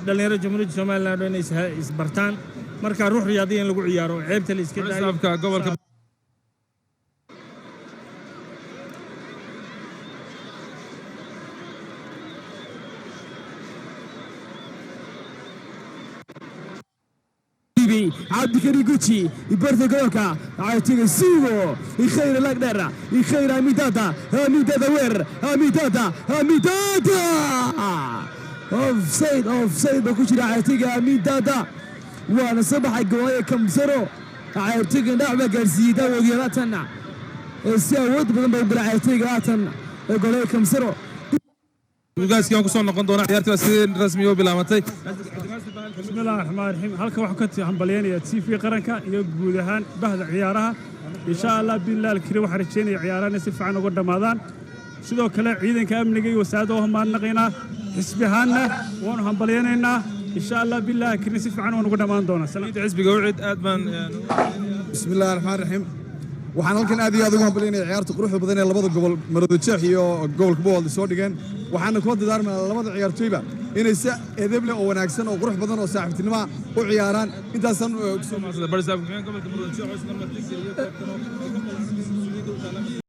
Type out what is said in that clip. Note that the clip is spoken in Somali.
Dhallinyarada Jamhuuriyadda Somaliland oo inay isbartaan. Marka ruux riyaadiya in lagu ciyaaro oo ceebta la iska daayo. Saafka gobolka. Cabdikariim Guji barta gobolka caatiga Suugo Khayr Lagdheer Khayr Amidada Amidada weer Amidada Amidada offside, offside ba ku jira caatiga Amidada, waana soo baxay gooye Kamsaro. Caatiga dhaac baa gaarsiiyey daawadiyaal haatan si awood badan baa u gala caatiga haatan goolaya Kamsaro. Ugaaskii aan kusoo noqon doonaa. Ciyaartii waa si rasmi u bilaabatay. Bismillahi raxmaan raxiim. Halkan waxaan ka hambalyaynaya TV Qaranka iyo guud ahaan bahda ciyaaraha. Insha Allah billahi alkarim, waxaan rajeynaya ciyaaraha inay si fiican uga dhammaadaan. Sidoo kale ciidanka amniga iyo wasaaradda waa mahadnaqaynaa, xisbi ahaanna waanu hambalyaynaynaa. Insha Allah billahi alkarim, si fiican waan uga dhammaan doonaa. Xisbiga UCID aad baan. Bismi illahi raxmaan raxiim. Waxaan halkan aad iyo aad ugu hambalyaynaya ciyaarta quruxda badan ee labada gobol, Maroodijeex iyo gobolka Buuhoodle, soo dhigeen. Waxaana kula dardaarmayaa labada ciyaartoyba inay si edeb leh oo wanaagsan oo qurux badan oo saaxiibtinimo u ciyaaraan. Intaasaan. Barsaab gobolka Maroodijeex oo isla martigeliyo koobkan oo ka ballan.